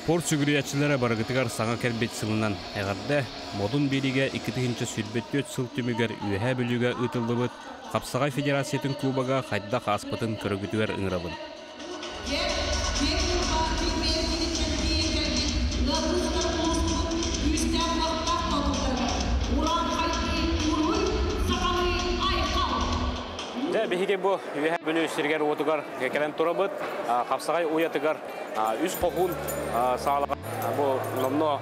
Спорт сүгүрүйээччилэрэ барыгытыгар саҥа кэлбит сылынан эҕэрдэ! Модун биэриигэ 2024 сыл түмүгэр Үөһээ Бүлүүгэ ыытыллыбыт Хапсаҕай Федерациятын Кубога хайдах ааспытын көрөгүтүгэр ыҥырабын. Дьэ, биһиги бу Үөһээ Бүлүү сиригэр-уотугар кэлэн турабыт. Хапсаҕай уйатыгар үс хоһуун саалаҕа бу номнуо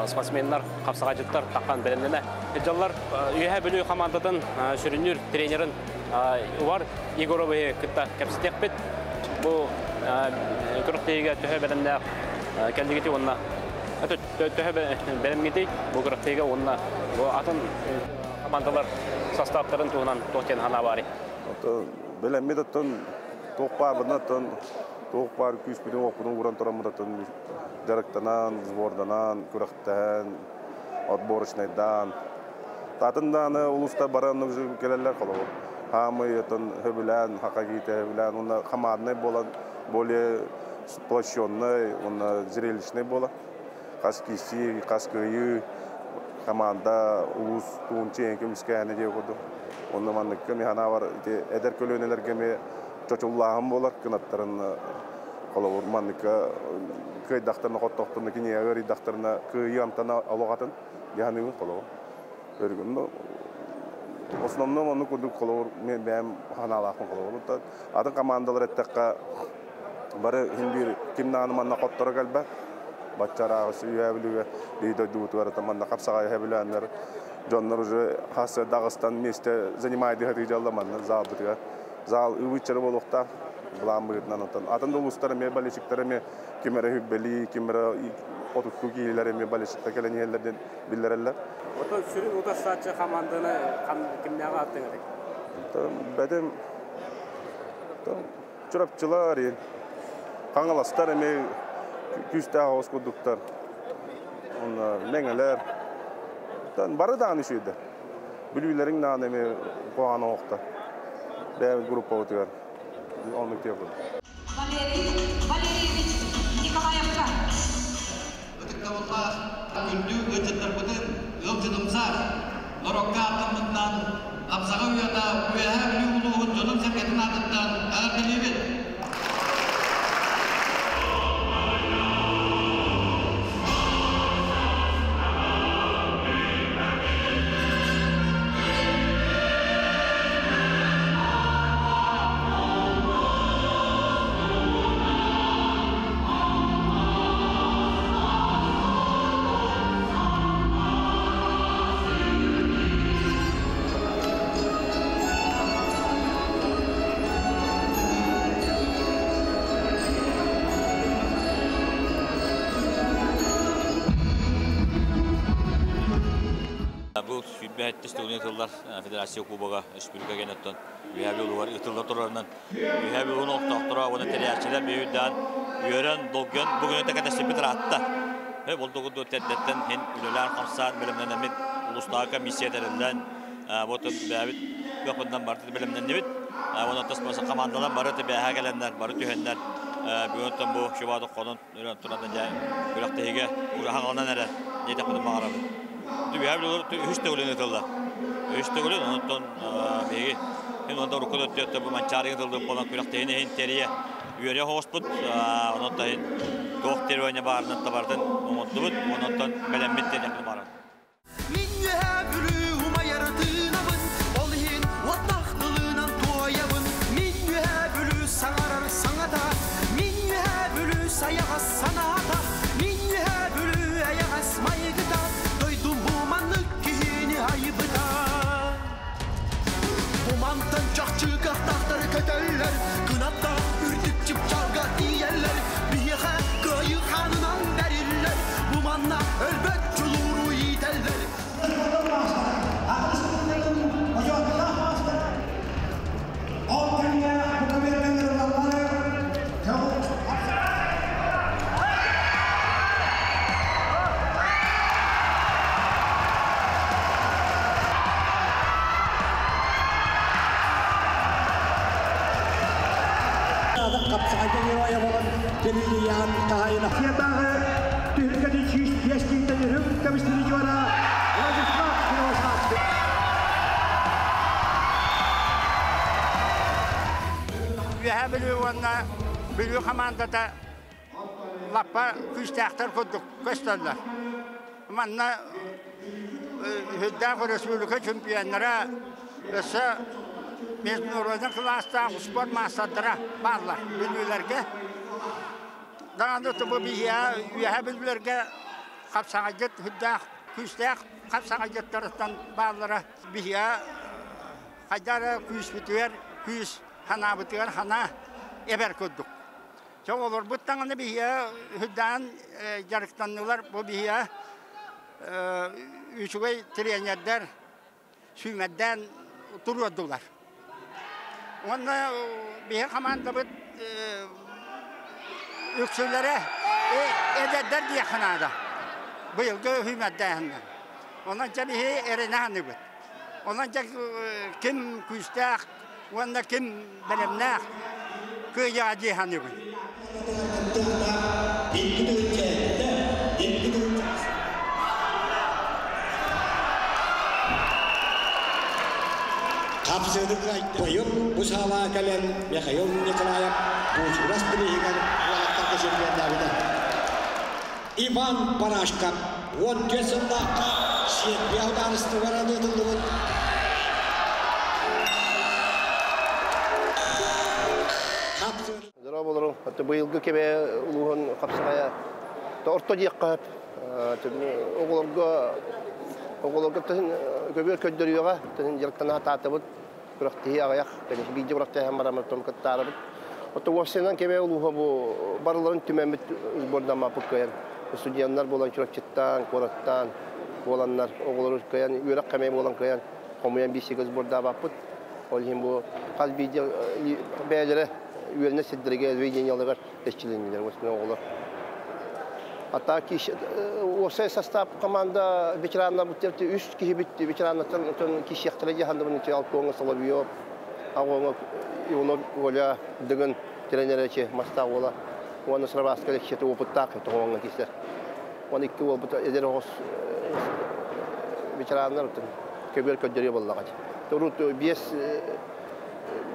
спортсменнар, хапсаҕайдьыттар таххан бэлэмнэнэ сылдьаллар. Үөһээ Бүлүү хамаандатын сүрүннүүр тренерин Увар Егоровиһы кытта кэпсэтиэхпит. Бу күрэхтэһиигэ төһө бэлэмнээх кэллигити уонна төһө бэлэмҥитий бу күрэхтэһиигэ уонна бу атын хамаандалар састааптарын туһунан туох диэн санаа баарый? Бэлэммит оттон туох баарбытын оттон туох баар күүспүтүн-уохпутун ууран тураммыт оттон дьарыктанан, сборданан, күрэхтэһэн, отборочнайдаан. Атын дааны улуустар баран кэлэллэр холобур. Хаамый оттон хөбүлээн, хака киитэ хөбүлээн, уонна командный буолан более сплоченный, уонна зрелищный буола. Хас киирсии, хас кыайыы команда улуус туун чиэҥ көмүскээһинэ диэ курдук. Онно манныкка миханавар ити эдэр көлүөнэлэргэ эмиэ чочуллааһын буолар кынаттарын холобур манныкка кыайдахтарына хоттохторуна киниэхэ ыарыйдахтарына кыайыы амтана олох атын дьаһаныыбын холобур өргөн основном оннук курдук холобур мен бэйэм ханаалаахпын холобур атын командалар эттэххэ бары иһин биир ким даҕаны манна хотторо кэлбэт баччарааҕы үөһээ Бүлүүгэ биир дойдубутугар манна хапсаҕай хэбилээннэр дьоннор уже хас Дагыстан миэстэ занимайды сатыы манна залбытыгар зал ыбыччары буолуохтаах былаан быһыытынан оттон атын да улуустар эмиэ болельщиктар эмиэ ким эрэ хүббэлии ким эрэ отуттуу киилэр эмиэ болельщиктар кэлэн иһэллэр диэн биллэрэллэр. Отон сүрүн утарсааччы хамаанданы кимнээҕи ааттыҥый? Бэдим Чурапчылар, Хаҥаластар эмиэ күүстээх оҕус курдуктар. Онно мэҥэлэр. Бары даҕаны үчүгэйдэр. Бүлүүлэриҥ даҕаны эмиэ куһаҕан оҥоһуктар. Бэйэбит группабытыгар оннук диэх курдук. Валерий Валерьевич Николаевка. Ытыктабыллаах күндү ыалдьыттарбытын ыалдьытымсах норуокка ааттаммытынан Хапсаҕа уйата Үөһээ Бүлүү улууһун дьонун-сэргэтин аатыттан эҕэрдэлиибит! Бу 27 төгүлүн ытыллар Федерация Кубога республика кэнниттэн Үөһээ Бүлүү ытылла турарынан Үөһээ Бүлүүн олохтоохторо уонна тэрийээччилэр бэйүрдээн үөрэн, долгуйан бүгүнү тэкэтэспиппит ыраатта. Болдугу тэрдэттэн хин үлэлээн-хамсаан бэлэмнэнэммит улуустааҕы комиссия тэриллэн вот бэйэбит кыахпытынан бары бэлэмнэннибит. Онон тас командалар бары бээһэ кэлэннэр, бары түһэннэр бүгүнтэн бу шубады хонон өрөн туран дьэ күрэхтэһиигэ ураһаҕаланан эрэ диэтэхпитин баҕарабыт. Үһэ үһүс төгүлүн ытыллар. Үһүс төгүлүн онтон биһиги мин онда урукку өттүөттө бу Манчаарыга тыллыбыт буолан күрэхтэһиини иһин тэрийэ үөрэ оҕуспут. Онон иһин туох требование баарынан табардын оҥордубут. Онон бэлэммит диэтэхпин баҕарабын. Мин үөһээ Бүлүү умайар тыынабын, ол иһин уоттаах тылынан туойабын. Мин үөһээ Бүлүү саҥарар саҥата, мин үөһээ Бүлүү сайаҕас санаата, мин үөһээ Бүлүү эйэҕэс майгыта, дойдум бу маннык киһини айбыта. Бу мантан чахчы кыахтаахтары көтөллөр, кынаттаах үрдүк чыпчаалга тиийэллэр, биһиэхэ кыайыы хаанынан бэриллэр, бу манна өлбөт дьулууру. Қапсағайда геройа болан телевидениян қағайына. Сиятағы түхілгені 105 кейінтен үрім көміс призері Владислав Кривошапкин. Үөһээ Бүлүү уонна Бүлүү хамаандата лаппа күүстээхтэр курдук көстөллөр. Манна Хүддээх республика чемпионнара өссө международный класстаах спорт маастардара бааллар бүлүүлэргэ. Даҕаны бу биһиэ үөһээ бүлүүлэргэ хапсаҕайдьыт хүддээх күүстээх хапсаҕайдьыттарыттан бааллара биһиэ хайда эрэ күүспүтүгэр күүс, ханаабытыгар ханаа эбэр курдук. Чэ олорбут даҕаны биһиэ үрдээн дьарыктаннылар бу биһиэ үчүгэй тренердэр сүүмэрдээн туруордулар. Уонна биһи хамаандабыт үксүлэрэ эдэрдэр диэххэ наада. Быйылгы сүүмэрдээһиннэр. Онон дьэ биһи эрэнэ саныыбыт. Онон дьэ ким күүстээх уонна ким бэлэмнээх кыайыаҕа дии саныыбын. Хапсыырык быйыл бу саалаа кэлэн Михаил Николаев Буучурас бирииһигэр уолаттарга чемпионнаабыта. Иван Барашков 14 сыллаахха Сербия судаарыстыбалара ыытыллыбыт Дорооболоруҥ. Быйылгы кэбэ улууһун хапсаҕайа орто диэххэ оҕолорго оҕолорго көбүөр көрдөрүөҕэ дьарыктана сатаатыбыт күрэхтэһии аҕыйах биирдэ күрэхтэһэн бараммыт кыттаарыбыт. Ото уопсайынан кэбэ улууһа бу барыларын түмэммит сбордаммаппыт кыайан студеннар буолан Чурапчыттан, куораттан буоланнар оҕолору кыайан үөрэх кэмэ буолан кыайан хомуйан биирсигэ сбордаабаппыт. Ол иһин бу хас биирдии бэйэлэрэ үөрэнэр сирдэригэр заведенияларыгар эрчилиннилэр оҕолор. А так уопсай состав команда ветераннар үс киһи ветераннартан киһиэхтэрэ дьаһанныбын Алтуоҥа Соловьев, Аҕоҥа Иванов Оля Дыгын тренеречи Маста уола уонна Сарабаска Алексей опыттаах тоҕоҥҥо киһилэр. Он икки уолбут эдэр оҕус ветераннар көбүөр көрдөрүө буоллаҕа. Урут биэс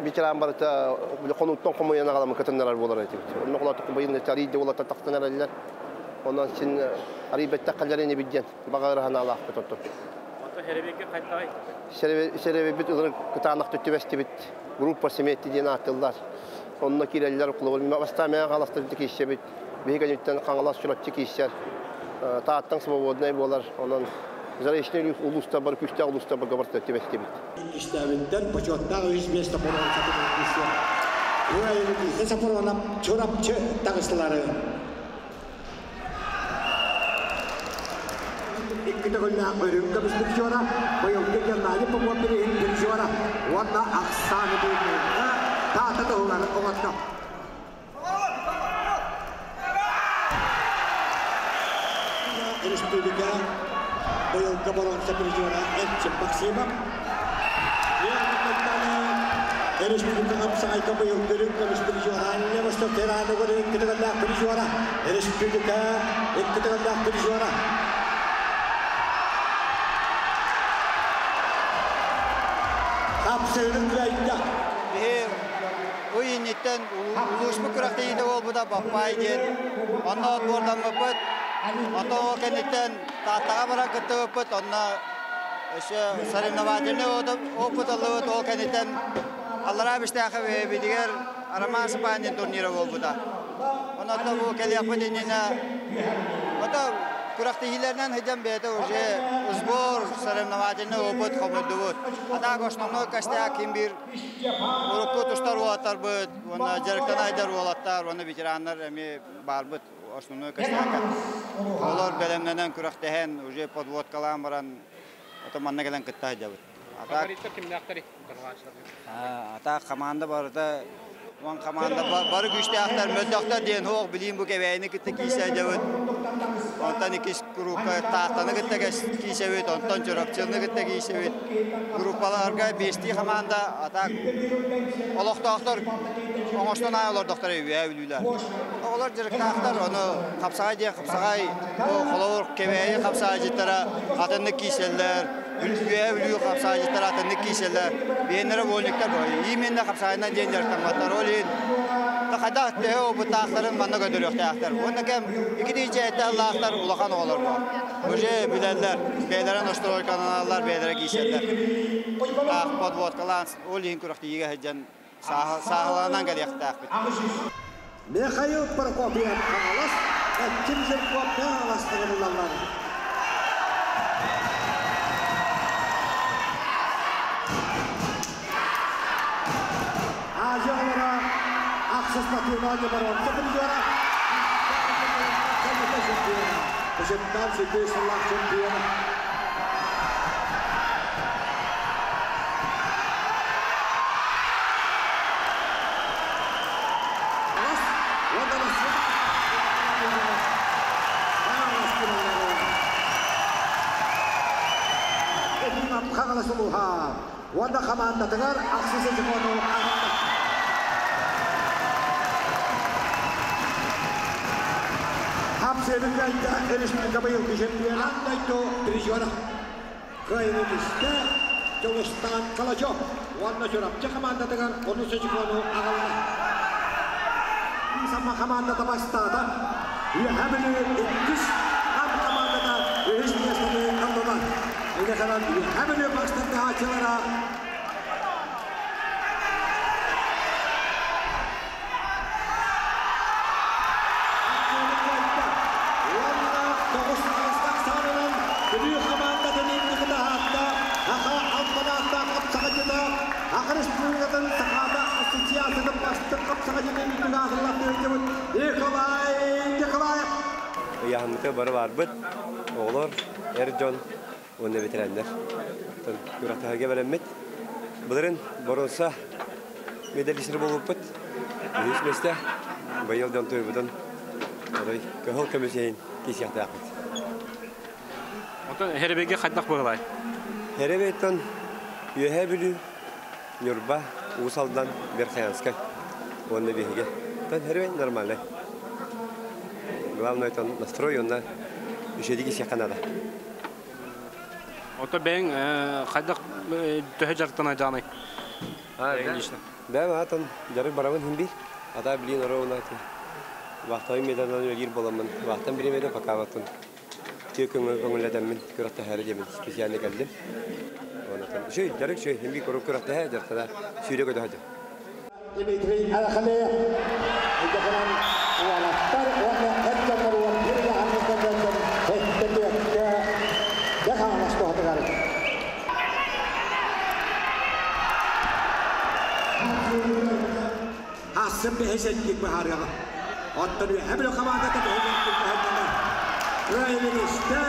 ветеран барыта хонууттан хомуйан аҕаламмын кытыннарар буолар этибит. Онно холоотоххо быйыл арыйда уолаттар тахсан эрэллэр. Онон син арый бэттэх кэллэр инибит диэн баҕа ыраһанаалаахпыт оттон. Ото Серебекке хайтаҕай? Серебебит ылыр кытаанах түттүбэстибит. Группа смерти диэн ааттыллар. Онно киирэллэр кулубул бастаан мээн хааластар киирсэбит. Биһиги кэнниттэн Хаҥалас Чурапчы киирсэр. Тааттаҥ свободнай буолар. Онон Заречный улууста бар күстээх улууста барга барта түбэстибит. Иккистээбиттэр бочуоттаах үһүс миэстэ боруонсатын киирсиэ. Уайы Сапоронап Чурапчы таҕыстылары. Икки төгүллээх үрүҥ көмүс призера, быйылгы Геннадий Попов бирииһин призера уонна ахсааны быйылгы Таата туһугар оҥотто. Республика быйылгы боруонса призера Эрчим Максимов. Республика хапсаҕайга быйылгы үрүҥ көмүс призера Анна Восток Тераны икки төгүллээх призера Республика икки төгүллээх призера Хапсыырын кыайда. Биһи ый инниттэн улууспут күрэхтэһиитэ буолбута Баппаай диэн. Онно отбордаммыппыт. Онтон ол кэнниттэн Тааттаҕа баран кыттыбыппыт. Онно өссө соревновательный опыт ыллыбыт. Ол кэнниттэн Аллараа Бэстээххэ бэйэбитигэр Роман Сапанин турнира буолбута. Онон бу кэлиэхпит иннинэ ото күрэхтэһиилэринэн сылдьан бэйэтэ уже сбор, соревновательный опыт хомуйдубут. А так основной костяк ким биир урукку тустар уолаттарбыт, уонна дьарыктанайдар уолаттар, уонна ветераннар эмиэ баарбыт основной костякка. Олор бэлэмнэнэн күрэхтэһэн уже подводкалаан баран ото манна кэлэн кытта сылдьабыт. Фавориттар кимнээхтэрий? А так команда барыта Он команда бары күчтээхтэр, мөлтөхтөр диэн хуох билиин бу кэбээни кытта киисээдьэбит. Онтон иккис группа Тааттаны кытта киисэбит, онтон Чурапчыны кытта киисэбит. Группаларга бестии команда атак олохтоохтор оҥостон аай олордохтор үбээ бүлүүлэр. Оҕолор дьарыктаахтар, ону хапсаҕай диэн хапсаҕай, холобур кэбээйи хапсаҕайдьыттара атыннык кииселлэр, Үһээ Бүлүү хапсаайдьыттара атыннык кииселлэр. Биэннэрэ вольниктар именно хапсаайынан диэн дьарыктамматтар. Ол иһин хайдах төһө опыттаахтарын манна көрдөрүөхтээхтэр. Уонна кэм икки тыһыынча аллаахтар улахан оҕолор баар. Уже билэллэр, бэйэлэрэ настройкаланаллар, бэйэлэрэ кииселлэр. Таах подводкалаан ол иһин күрэхтэһиигэ сылдьан сааһыланан кэлиэхтээхпит. Михаил Прокопьев Хаҥалас, Эрчим Жирков Хаҥалас ыҥырыллаллар. Азия оҕолоро ахсыс спортивнай боруонса призера, чемпиона, Бышыттан сүрдүү сыллаах чемпиона. Хаҥалас улууһа уонна хамаандатыгар ахсыс чемпиону аҕалла. Хапсыанын кайта республика быйылгы чемпиона дойду призера. Кыайыны түстэ Дьулустаан Калачев уонна Чурапчы хамаандатыгар онус очкону аҕалла. Сама хамаандата бастаата. Үөһээ Бүлүү иккис, Нам хамаандата үһүс миэстэни ыллылар. Инеканан Үөһээ Бүлүү бастатааччылара уонна тоҕус аҕыстаах саанынан Бүлүү хамаандатын инники таһаатта Аха албанааттаах хапсаҕайдьыта Аха Республикатын Сахаата Ассоциациятын бастыҥ хапсаҕайдьытын үрдүк аатыллаттыырдьыбыт Николай Николаев. Ыйааһыммытыгар бары баарбыт. Оҕолор, эр дьон уонна ветераннар. Күрэхтэһэргэ бэлэммит. Былырын боруонса медалистер буолбуппут. Үһүс миэстэ. Быйыл дьон туйбутун отой кыһыл көмүс иһин киисиэхтээхпит. Оттон Хэребейге хайдах быһылай? Хэребейтон Үөһээ Бүлүү, Ньурба, Уус Алдан, Верхоянскай уонна биһиги. Тон Хэребей нормальный. Главное тон настрой уонна үчүгэйдик исиэххэ наада. Ото бэйэҥ хайдах төһө дьарыктана дьааный? Бэйэм аатан дьарык барабын хин бир. Ата билин оруна вахтовый методынан үлэлиир буоламмын. Вахтан бириэмэтэ пока баттын. Тиэ көҥө көҥүллэтэммин күрэхтэһээри диэмин специально кэллим. Онотон үчүгэй дьарык үчүгэй хин бир куруук күрэхтэһэ дьарыктана сүүрэ көтө сылдьар. Дмитрий Арахалеев Дьахаран уолаттар уонна эр дьоннор уон биир ыйааһыннардан сэттэ Хаҥалас туһатыгар. Асын бэһис быһаарыаҕа. Оттон Үөһээ Бүлүү хамаандата бэһис быһаарданар. Кыайыылыста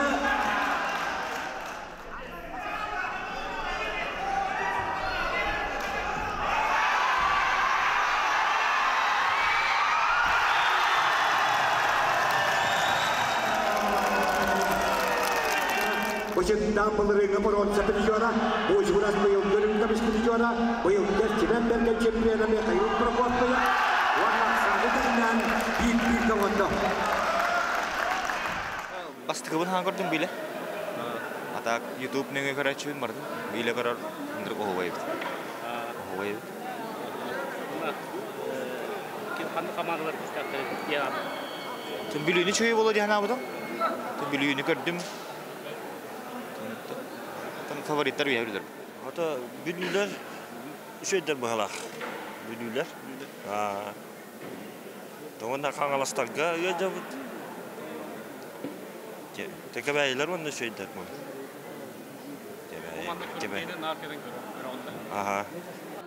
Бычыттаах былырыыҥҥы боруонса призера, Буучугурас быйыл көрүҥ көмүс призера, быйыл Кэрчимэн Бэргэн чемпиона Михаил Прокопьев уонна Оксана тэҥнээн биир-биир көҥөннө. Бастакыбын хаан көрдүм биле. А так YouTube нөҥүө көрөөччүбүн бардым. Биле көрөр ынырык оһуобай эбит. Оһуобай эбит. Ханнык хамаандалар күүстээхтэрин диэн Бүлүүнү чуйу боло диэн аабытым. Бүлүүнү көрдүм. Фавориттар үйэ билер. Ото бүлүүлэр үчүгэйдэр быһалаах. Бүлүүлэр. Тоҕонна Хаҥаластарга ыалдьабыт. Тэкэбээйилэр уонна үчүгэйдэр буолар. Аха.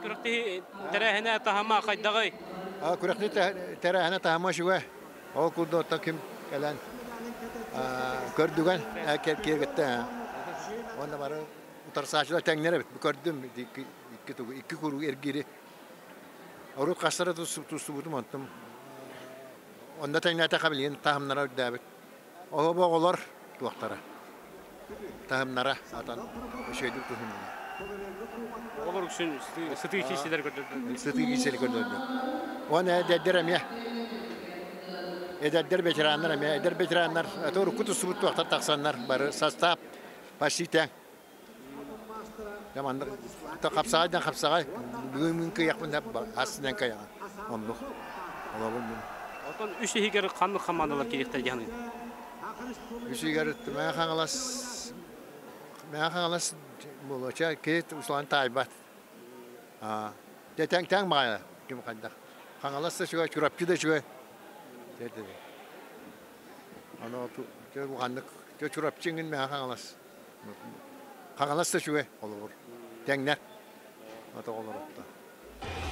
Күрэхтэһии тэрээһинэ таһыма хайдаҕый? Күрэхтэһии тэрээһинэ таһыма үчүгэй. Ол курдук ким кэлэн көрдүгэн киэргэттэ. Уонна бары утарсааччылар тэҥнэр эбит. Көрдүм икки тугу икки куруук эргири. Урут хастара тустубутум онтум. Онно тэҥнээтэххэ билигин таһымнара үрдээбит. Оһо оҕолор туохтара. Таһымнара атан үчүгэйдик туһуннулар. Оҕолор үксүн сытыы киирсиилэр көрдөрдүлэр. Сытыы киирсиилэр көрдөрдүлэр. Уонна эдэрдэр эмиэ. Эдэрдэр ветераннар эмиэ. Эдэр ветераннар урукку тустубут туохтар тахсаннар бары состав почти тэҥ. Маннык хапсаҕайдан хапсаҕай бүгүн кыйахпын астынан кыйаҕа оннук олобун мин. Отон үс иһигэр ханнык хамаандалар кириэхтэр дьаһанын? Үс иһигэр Мэҥэ Хаҥалас Мэҥэ Хаҥалас болоча кит услан таайбат. Тэҥ тэҥ баҕайы ким хайдах. Хаҥалас да үчүгэй, Чурапчы да үчүгэй. Аны ханнык Чурапчы иҥин Мэҥэ Хаҥалас. Хаҥалас да үчүгэй холобур. Тэҥнэр. Отоҕолорутта.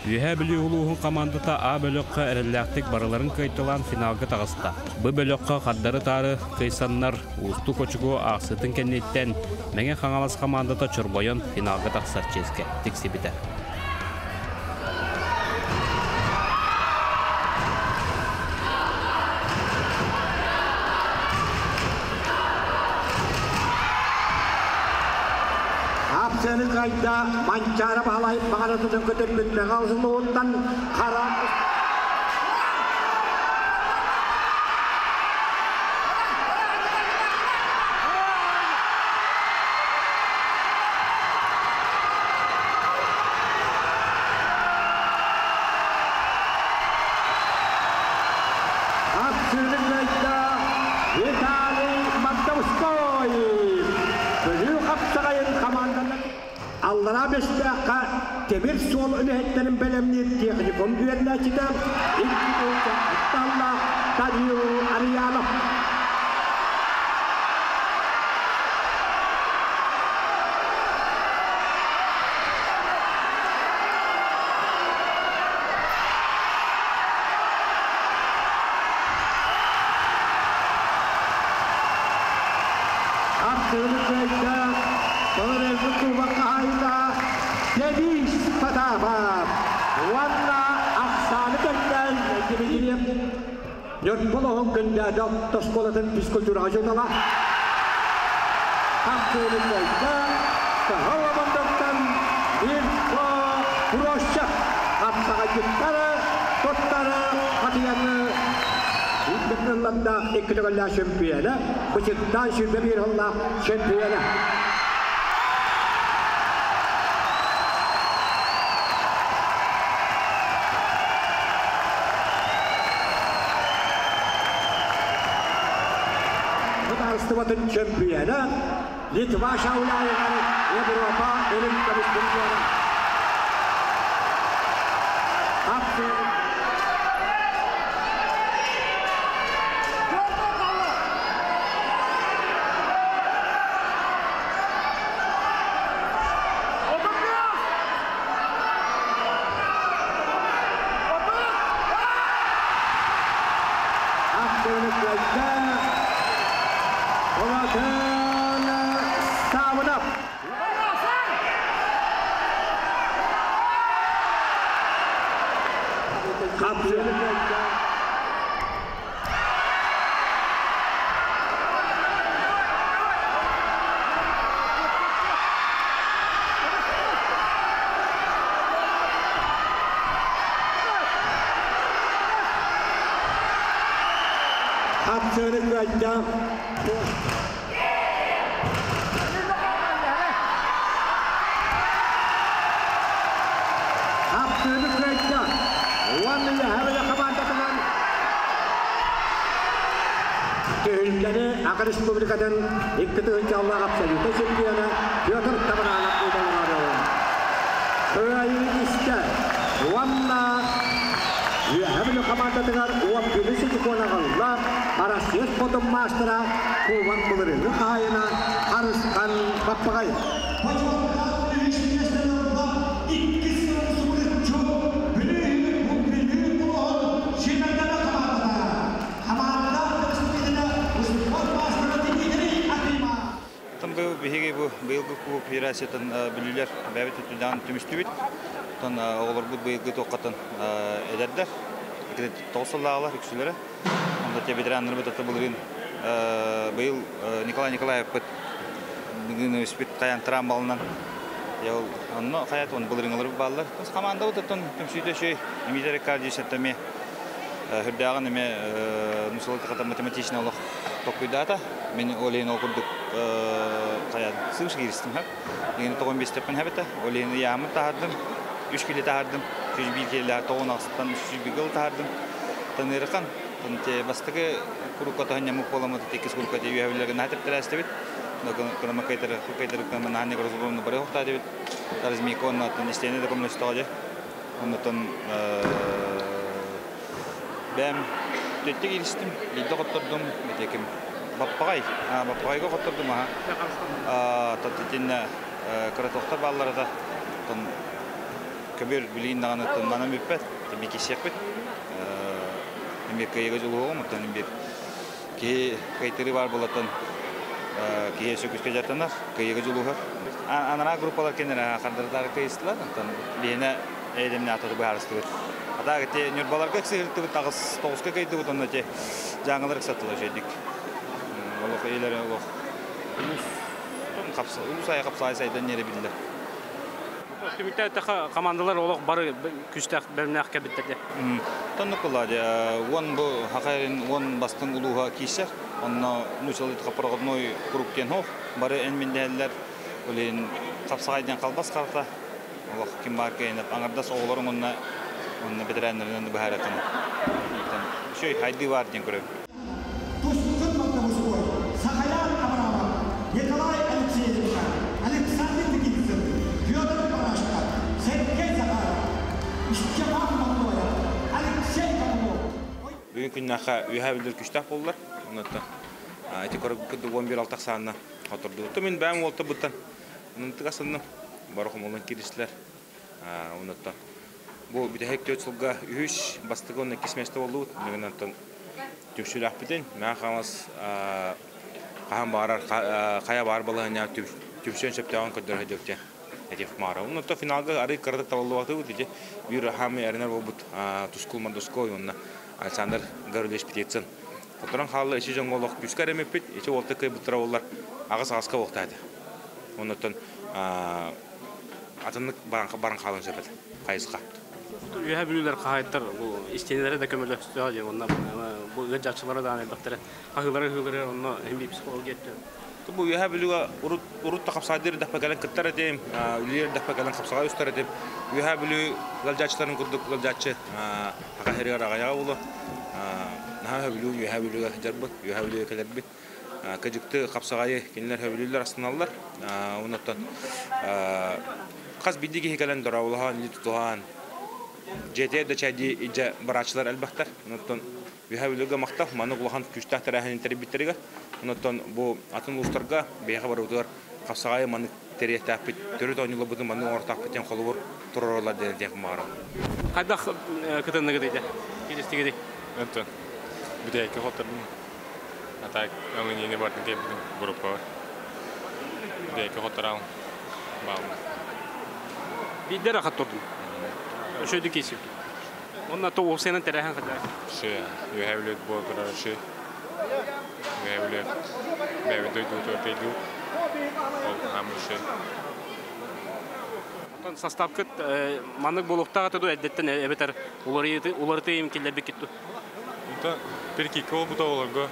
Үөһээ Бүлүү улууһун хамаандата А бөлөххө эрэллээхтик барыларын кыайталаан финалга таҕыста. Бу бөлөххө хардары-таары кыайсаннар уустук очукуо аахсыытын кэнниттэн Мэҥэ Хаҥалас хамаандата чорбойон финалга тахсар чиэскэ тиксибитэ. Апсыаны кайда Манчаара Баһылай баҕаратытын көтөрбүт Мэҥэ улууһуттан хара Ат Виталий Мандовской Бүлүү хапсаҕайын хамаанданан Аллараа Бэстээххэ тимир суол үлэһиттэрин бэлэмниир техникум үөрэнээччитэ икки тыһыынча Данил Арьянов. Аттыыны кыайда Былырыыҥҥы кубок хаһаайына Денис Потапов уонна ахсааны кэрдээн Дмитриев Ньурбулуһун Күндээдэ оскуолатын физкультураҕа учуутала Хапсыыны кыайда Кыһыл Омондоттон Мирко Прощев хапсаҕайдьыттары туттары хатыйаны Ыллардаах икки төгүллээх чөмпүйүөнэ, Бычыктаан 21 сыллаах чөмпүйүөнэ. Судаарыстыбатын чөмпүйүөнэ Литва Шауляевар Европа үрүҥ көмүс чемпиона. Саабынап. Хапсыыры кыайда. Хапсыыры кыайда. Уонна Үөһээ хамаандатынан түһүлгэни Аха Республикатын 2 тыһыынча абсолютнай чемпиона Петр Табаранов буолалар. Кыайыы истэ. Уонна Үөһээ Бүлүү хамаандатыгар 11 очукуону аҕалла Россия спортун маастара Кубок былырыыҥҥы хаһаайына Харысхан Баппаҕай. Там бу биһиги бу Быйылгы Кубок Федерациятын бүлүүлэр бэйэбит өттүнэн түмүстүбүт. Оттон оҕолорбут быйылгы туоххаттан эдэрдэр. 9 сыллааҕылар үксүлэрэ. Онно те ветераннарбыт ата былырыын быйыл Николай Николаевпыт испит хайан трамбалынан ол онно хаят он былырыҥалар бааллар. Командабыт оттон түмсүүтэ үчүгэй. Дмитрий Аркадьевич эмиэ хүрдээҕин эмиэ нусалытыката математичный олох токкуйдаата. Мин ол иһин ол курдук хайа сыыс кииристим хэп. Игини тоҕон биэстэппин хэбэтэ. Ол иһин ыйааммын таһардым. Үс киле таһардым. 101 киле тоҕон ахсыттан 301 гыл таһардым. Таныырыхан бастакы курукка таһын буоламмыт иккис курукка үөһэбилерге наһаа тэптэрээстибит. Кырама кайтары кайтары наһаа разобраны бары хохтаадыбит. Размейка оннаттан истиэне да көмөлөстөҕө оннотон бэм төттө кииристим, биирдэ хоттордум, битеким баппаҕай, баппаҕайга хоттордум аха. Таттитинне кыратохтор баалларата тон көбүр билигин даҕаны манан бүппэт, би кисиэхпит. Эмиэ кыайыга дьулуһуоҕум, оттон бир киһи кайтыры бар болаттан киһи өссө дьартанар, кыайыга дьулуһар. Анараа группалар кеннere хардырдар кыйыстылар, онтон биһине эйдемне ататы быһаарыстыбыт. Ата те Нюрбаларга сыһыртыбыт тагыс тоғуска кыйдыбыт, онно те жаңылар ыксаттылар жедик. Олох эйлер олох улус капса, улус ай капсай сайдан нере билдер. Түмүктэ таха командалар олох бары күстэх бөлмнәх кебиттерде. Тоннук була уон бу хакайрын уон бастың улууха киисер. Онно нучалы капыргодной круг тен хох бары эн миндәлләр олин капсагайдан калбас карта. Олох ким бар кейнеп аңардас оҕолорун онна онна ветераннарынан баһаратын. Шөй хайды бар ден көрөм. Тускун Маттабуской, Сахаян Абрамов, Николай Алексеевич, Александр Никитин, Федор Парашков, Сергей Захаров, Степан Мантоев, Алексей Копылов. Бүгүн күннәхә үһә билдер күчтәк булдылар. Оннан ити көрөк кыды 11 алтак саанна которду. Мен бәм олты буттан. Онун тыгасынны барахым олон кирислер. Оннан бу бүтәһек төт сылга үш бастыгы онна кисместе болду. Мегеннән түпшүләх битен. Мә хамас кахан барар кая бар балыгына түпшөн сөптәгән көдөр хөдөктә. Этиф мара. Оннан то финалга ары кырды табылды вакыты бу бир хами эрнер болбут Тускул Мандоской онна Александр Гарулеш Птицын. Которан халы иши жоңголок күскә ремепит, иши олты кый буттыра олар агыс агыска вактады. Оннан атыннык баран халын сөпет кайыска. Үһә бүлүләр кахайттар бу истенелere да көмөлөстө же онна бу гыжачылары да бактары. Хагылары хылары онно хем психология етте. Бу үһә бүлүгә урут урут та капсадыр да пакалан кыттар этем, үлер да пакалан капсага үстер этем. Үһә бүлү галжачыларын курдук галжачы хака херигер агая улу. Наһа бүлү үһә бүлүгә жарбыт, үһә бүлүгә келербит. Кыжыкты капсагайы кинилер хөбүлүлөр астыналар. Оннан каз бидиги хикален доравулахан, литутухан. Жете да чайди иджа барачылар әлбәхтер. Оннан үһә бүлүгә мактап, маны кулахан күчтәх тәрәһен тербиттериге. Оннан бу атын улустарга бэйха барыбытыгар капсагайы маны терияхтааппит, төрүт ойнулы бутун маны ортааппит холубур туроролар ден тек маарам. Кайдах кытынныгы дейде. Келестиги Антон. Бүтәйке хотырдым. Ата аңы не бардын кебидим группа бар. Бүтәйке хотырам. Баалма. Биддер ахат турдум. Өшөйдү кесип. Онна то осенен терәһен хәдә. Шы, үһә бүлөт бу турар шы. Үһә бүлөт. Бәбе дойду торпеду. Ол хам шы. Онтон состав кыт манык болуктага туду әдеттен эбетер улары улары им киллер бик китту. Онтон перки кол бута олорго.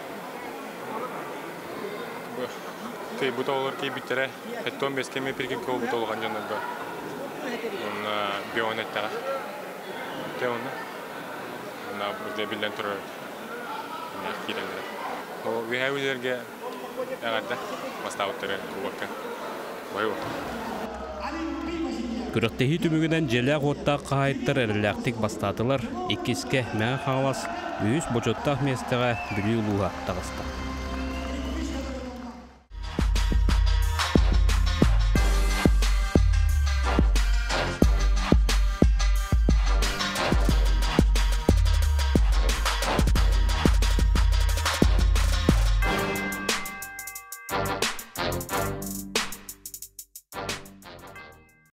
Кей бута олор кей биттере. Эттон бескеме перки кол бута олган жонорго. Онна бионеттара. Те онна. Онна бу билен турар. Онна кирелер. О, үһә бүлөргө әгәрдә бастабыттары кубакка. Бай Күрәктәһи түмүгүнэн желээх уоттаах хаһайттар эрэлээхтик бастаатылар, иккиске Мэҥэ Хаҥалас, үһүс бочуоттаах миэстэҕэ Бүлүү улууһа таҕыста.